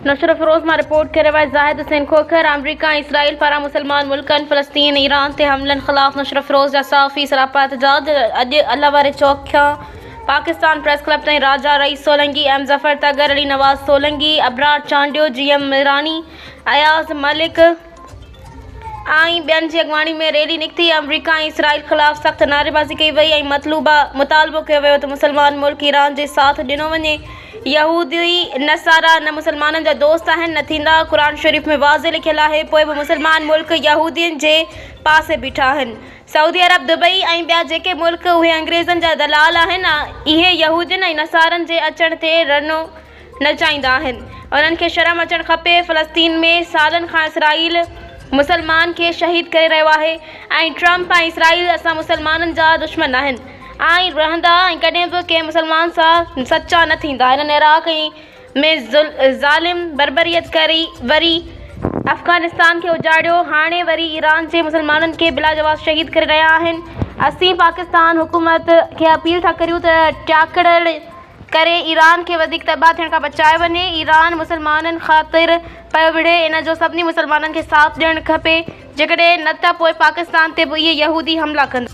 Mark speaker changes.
Speaker 1: نوشهروفيروز مان رپورٽ ڪري رهيو آهي زاهد حسين کوکر، آمريڪا ۽ اسرائيل پاران مسلمان ملڪن فلسطين ۽ ايران تي حملن خلاف نوشهروفيروز جا صحافي سراپا احتجاج اڄ الله واري چوڪ کان پاڪستان پريس ڪلب تائين راجا رئيس سولنگي، ايم ظفر تڳر، علي نواز سولنگي، ابرار چانڊيو، جي ايم ميراڻي، اياز ملڪ ۽ ٻين جي اڳواڻي ۾ ريلي نڪتي، آمريڪا ۽ اسرائيل خلاف سخت نعريبازي ڪئي وئي ۽ مطلوبه مطالبو ڪيو ويو ته مسلمان ملڪ ايران جي ساٿ ڏنو وڃي، يهودي نصارا نه مسلمانن جا دوست آهن نه ٿيندا، قرآن شريف ۾ واضح لکيل آهي پوء به مسلمان ملڪ يهودين جي پاسي بيٺا آهن، سعودي عرب، دبئي ۽ ٻيا جيڪي ملڪ اهي انگريزن جا دلال آهن اهي يهودين ۽ نصارن جي اچڻ تي رنو نچائيندا آهن انهن کي شرم اچڻ کپي فلسطين ۾ سالن کان اسرائيل مسلمان کي شهيد ڪري رهيو آهي ۽ ٽرمپ ۽ اسرائيل اسان مسلمانن جا دشمن آهن ۽ رهندا ۽ ڪڏهن به ڪنهن مسلمان سان سچا نه ٿيندا هنن عراق ۾ ظالم بربريت ڪري وري افغانستان کي اجاڙيو هاڻي وري ايران جي مسلمانن کي بلاجواز شهيد ڪري رهيا آهن اسين پاڪستان حڪومت کي اپيل ٿا ڪريون ته ٽياڪڙ ڪري ايران کي وڌيڪ تباهه ٿيڻ کان بچايو وڃي، ايران مسلمانن خاطر پيو وڙهي ان جو سڀني مسلمانن کي ساٿ ڏيڻ کپي، جيڪڏهن نه ته پوء پاڪستان تي به اهي يهودي حملا ڪندا.